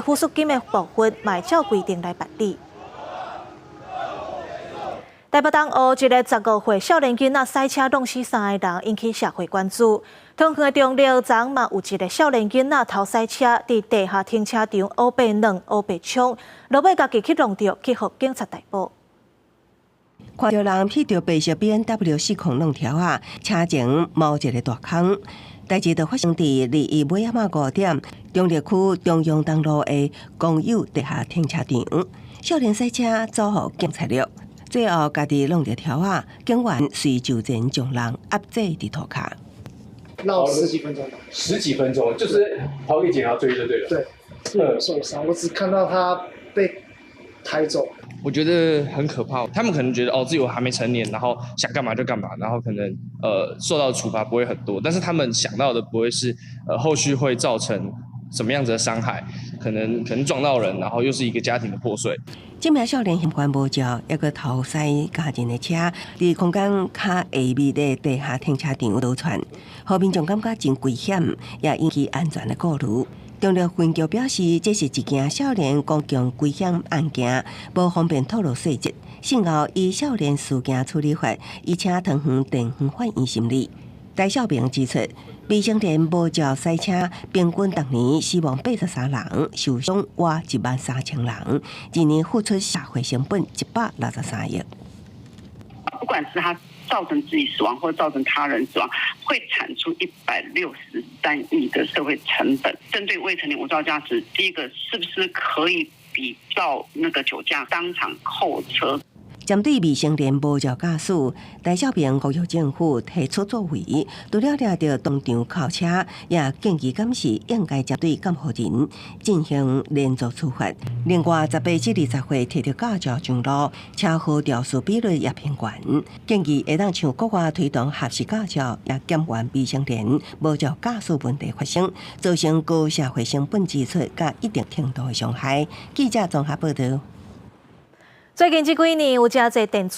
撫恤金的部分，嘛會照規定來辦理。台北東湖一个15歲少年囡仔駛車挵死三个人，引起社會關注。桃園的中壢昨嘛有一个少年囡仔偷駛車，佇地下停車場烏白挵烏白衝，落尾家己去挵著，去予警察逮捕。看著人披著白色 BMW 失控挵柱仔，車前冒一个大空。代誌就發生佇21尾仔5點，中壢區中央東路的公有地下停車場，少年駛車遭予警察了。最後，家己挵著柱仔，警員隨就前將人壓制佇塗跤。繞十幾分鐘。十幾分鐘，就是跑給警察追就對了。對，是有受傷，我只看到他被抬走。我覺得很可怕，他們可能覺得哦，自己我還沒成年，然後想幹嘛就幹嘛，然後可能受到處罰不會很多，但是他們想到的不會是後續會造成什麼樣子的傷害，可能撞到人，然後又是一個家庭的破碎。這名少年嫌犯無照，猶閣偷駛家人的車，佇空間較下面的地下停車場逃竄，予民眾感覺真危險，也引起安全的顧慮。中壢分局表示，這是一件少年公共危險案件，無方便透露細節。信後依少年事件處理法，已請桃園地方法院審理。戴少平指出，未成年無照駛車，平均逐年死亡83人，受傷倚1萬3千人，一年付出社會成本163億。不管是他造成自己死亡或造成他人死亡，會產出163億的社會成本。針對未成年無照駕駛，第一個是不是可以比照那個酒駕，當場扣車？針對未成年無照駕駛，戴少平呼籲政府提出作為，除了掠著當場扣車，也建議監視應該針對監護人進行連坐處罰。另外，18至20歲提著駕照上路，車禍肇事比率也偏懸，建議會當像國外推動合適駕照，也減緩未成年無照駕駛問題發生，造成高社會成本支出佮一定程度的傷害。記者綜合報道。最近這幾年有誠濟電子